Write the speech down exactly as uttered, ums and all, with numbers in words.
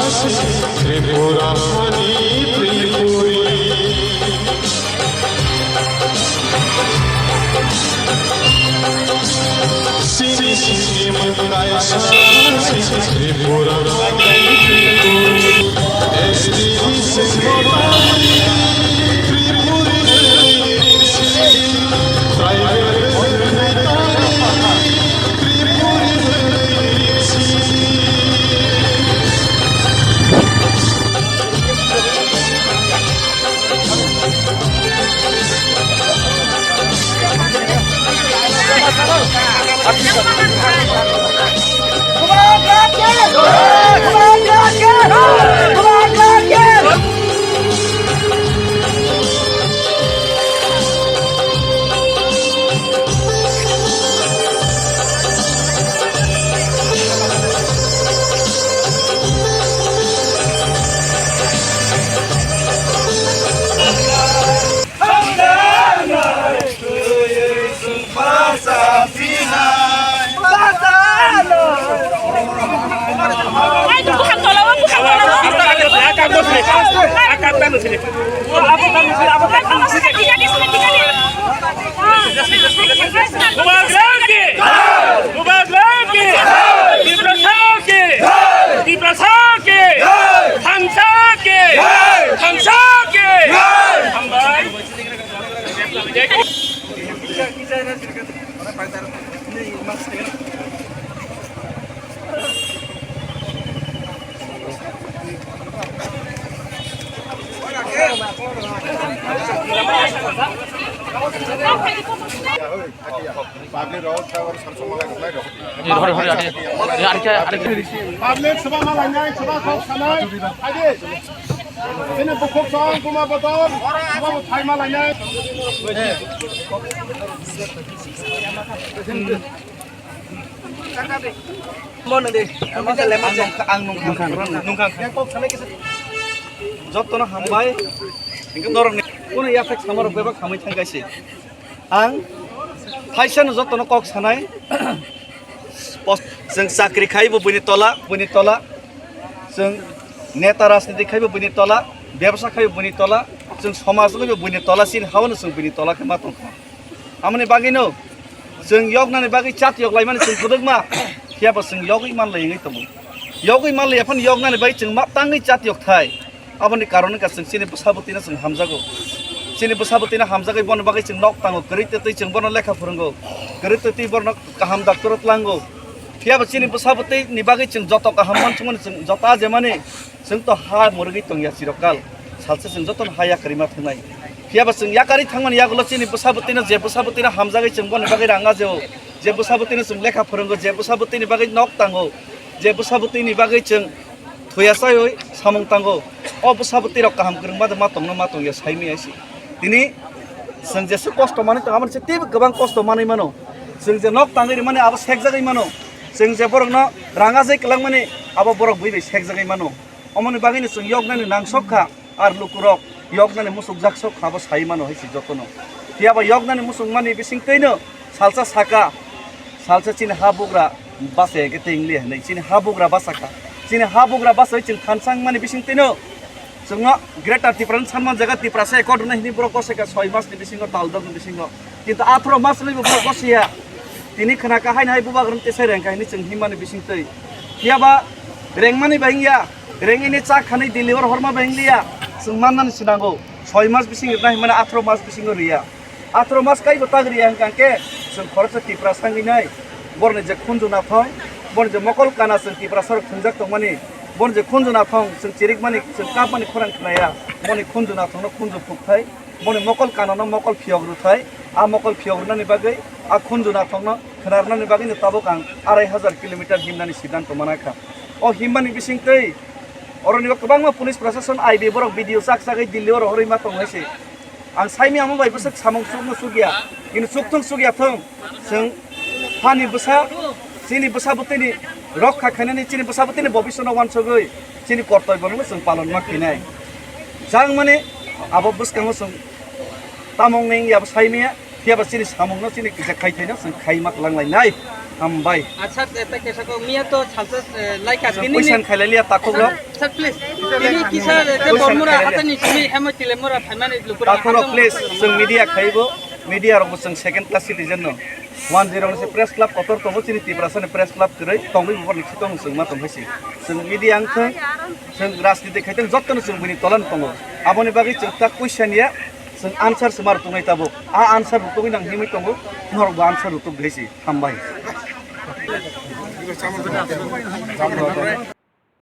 Tripura hani Tripuri. Sini sini mengkai sasi Tripura hani Tripuri. S T V Singapore Tripuri. Bubagra ki! Bubagra ki! Tiprasa ki! Tiprasa ki! Thansa ki! Thansa ki! Hambai. Public rok ta oro samsung malai rok nai rok. Ni hori hori ati. Ni ari ke ari ke. Public soba malai nai, soba kok sanai. Adi. Ini bukhuk song kuma botol. Kuma bo thai malai nai. Mono de. Ang nungkha, ang nungkha. Nungkha. Jotono hambai. Hingke norok ni. Kuno yaphek samarok bebak hamwi thangkaisi. Ang thaisano jotono kok sanai. Pos-, chwng chakri khai bo buini tola, buini tola. Chwng neta rajniti khai bo buini tola, bebsa khai bo buini tola, chwng somaj wngwi bo buini tola, chini hao no chwng buini tola khe ma tongkha. Amoni bagwino chwng yoknani bagwi chat yok laimani chwng kwdwkma, phiya bo chwng yogwi manlai wngwi tongo. Yogwi manlaiya phano yoknani bagwi chwng ma tangwi chat yok thai. Aboni karon wngkha chwng chini bwsa bwtwino chwng hamjago. Chini bwsa bwtwino hamjagwi bono bagwi chwng nok tango, kwrwi twtwi chwng bono lekha phwrwngo, kwrwi twtwi bono kaham doctor o tlango. Phiya bo chini bwsa bwtwini bagwi chwng joto kaham mansukmani chwng joto ajemani chwng to ha mwrwgwi tongya chirokal. Salsa chwng jotono ha yakarwi ma thangnai. Phiya bo chwng yakarwi thangmani yagulo chini bwsa bwtwino je bwsa bwtwino hamjagwi chwng bono bagwi rang ajeo. Je bwsa bwtwino chwng lekha phwrwngo, je bwsa bwtwini bagwi nok tango, je bwsa bwtwini bagwi chwng thuya chaiwi samung tango. O bwsa bwtwi rok kaham kwrwngma de ma tongno ma tongya saimaya se. Tini chwng jesu kosto manwi tongo, aboni se teibo kwbang kosto manwi mano. Chwng je nok tangwi rwmani abo sekjagwi mano. Chwng je borokno rang ajai kwlangmani abo borok bui bai sekjagwi mano. Omoni bagwino chwng yoknani nangsok kha. Ar lukurok yoknani musukjak sok habo sai mano hai se jotono. Phiya ba yoknani musukmani bising twino salsa saka, salsa chini ha bugra basa ya khe tei wngli hinwi chini ha bugra basa kha. Chini ha bugra basa chwng thansang mani bising twino chwngno Greater Tipraland sanma jaga Tiprasa accord rwna hini borok goseka soi mas ni bisingo tal dok ni bisingo. Kintu atharo mas rwni bo borok gosi ya. Tini khna ka hai nai bubagrang tesai reng ka hini chwng himani bising twi. Phiya ba rengmani bahing ya. Rengini cha khanwi Delhi oro horma bai wng liya, chwng mannani swnango. Soi mas bising rwna hinmani atharo mas bisingo riya. Atharo mas kaibo tak riya hwnkha khe chwng khoroksa Tiprasa wngwi nai. Borni je khunju nathong, borni je mokol kana chwng Tiprasa rok thwngjak tongmani, borni je khunju nathong chwng chirikmani, chwng kapmani khorang khnaya, boni khunju nathongno khunju phukthai, boni mokol kanano mokol phiyok rwthai, a mokol phiyok rwnani bagwi a khunju nathongno khwnarwnani bagwino tabuk ang arai hajar kilometer himnani siddhanto manakha. O himmani bisingtwi oroni o kwbangma police proshashan I B borok video chak chagwi Delhi oro horwi ma tong hai se. Ang saimya omo bai bwswk samung chukno chukya, kintu chukthung chukya thung, chwng hani bwsa, chini bwsa bwtwini rokha khainani, chini bwsa bwtwini bobiswano wansugwi chini kortoibono chwng palon ma khainai. Jang mani abo bwskango chwng tamong neng yabo saimya. Phiya ba chini samungno chini kisa khaithaino chwng khaima kwlang lainai. Hambai. Acha, eta kesa ko miya to salsa, eh, like asini ni. Question khailaliya takhuk rok. Sir, please. Ini kisa, eh, Question Bormura khailaliya. Hatani simi hemo Tilemura phaimani lukura. Takhuk rok, please, chwng media khaibo, media rok bo chwng second class citizen no. One zero ni press club kotor tongo, chini Tiprasa ni press club kwrwi tongwi bo ni chitong chwng ma tong hai si. Chwng media ang thang, chwng rajniti khai thang, jotto no chwng bini tolan tongo. Aboni bagwi chwng ta question ya, chwng answer se mar tunai tabuk. A answer rutugwi nang himwi tongo, norok bo answer rutug hai si. Hambai.